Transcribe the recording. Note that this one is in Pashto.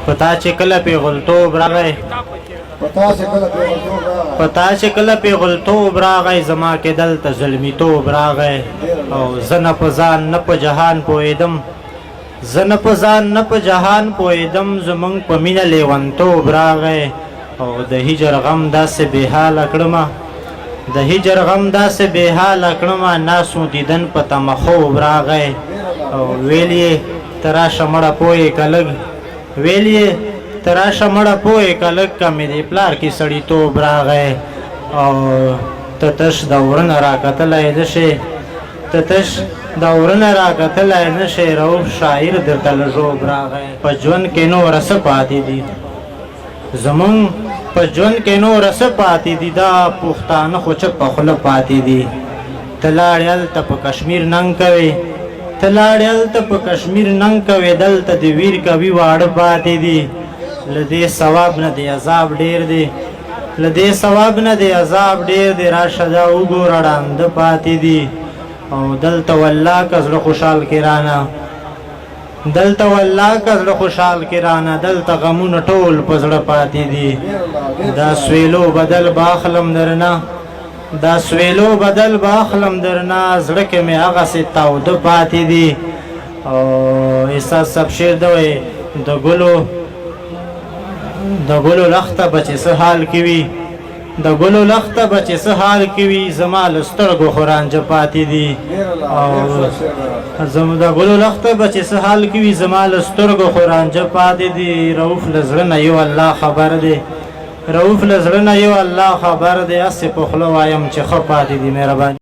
په تا چې کله پیغلتوب راغی، په تا چې کله پیغلتوب راغی، زما کې دلته زلمیتوب راغی. او زه نه په ځان نه په جهان پوهېدم، زه نه په ځان نه په جهان پوهېدم، زمونږ په مینه لیونتوب راغی. او د هجر غم داسې بې حاله کړمه، د هجر غم داسې بې حاله کړمه، ناسو دیدن په تمه خوب راغی. او ویل یې ته راشه مړه پوه یې که لږ، ویل یې ته راشه مړه پوه یې که لږ، که مې دې پلار کې سړیتوب راغی. او ته تش د وره نه راکتلی نه شې، ته تش د وره نه راکتلی نه شې، روف شاعر درته له ژوب راغی. په ژوند کې نوره څه پاتې دي زمونږ، په ژوند کې نوره څه پاتې دي، دا پښتانه خو چپه خوله پاتې دي. ته لاړې هلته په کشمیر ننګ کوې، ته لاړې هلته په کشمیر ننګ کوې، دلته د ویر کوي واړه پاتې دي. له دې ثواب نه د عذاب ډېر دی، له دې ثواب نه د عذاب ډېر دی، راشه دا وګوره ړانده پاتې دي. او دلته والله که زړه خوشحال کې رانه، دلته والله که زړه خوشحال کې رانه، دلته غمونه ټول په زړه پاتې دي. دا سویلو بدل به اخلم درنه، دا سویلو بدل به اخلم درنه، زړه کې مې هغسې تاوده پاتې دي. او احساس صاحب شعر دی وایي، د ګلو د ګلو لښته به چې څه حال کې وي، د ګلو لښته به چې څه حال کې وي، زما له سترګو خو رانجه پاتې دي. او زما د ګلو لښته به چې څه حال کې وي، زما له سترګو خو رانجه پاتې دي. روف له زړه نه یو الله خبر دی، روف له زړه نه یو الله خبر دی، هسې په خوله وایم چې ښه پاتې دي. مهرباني.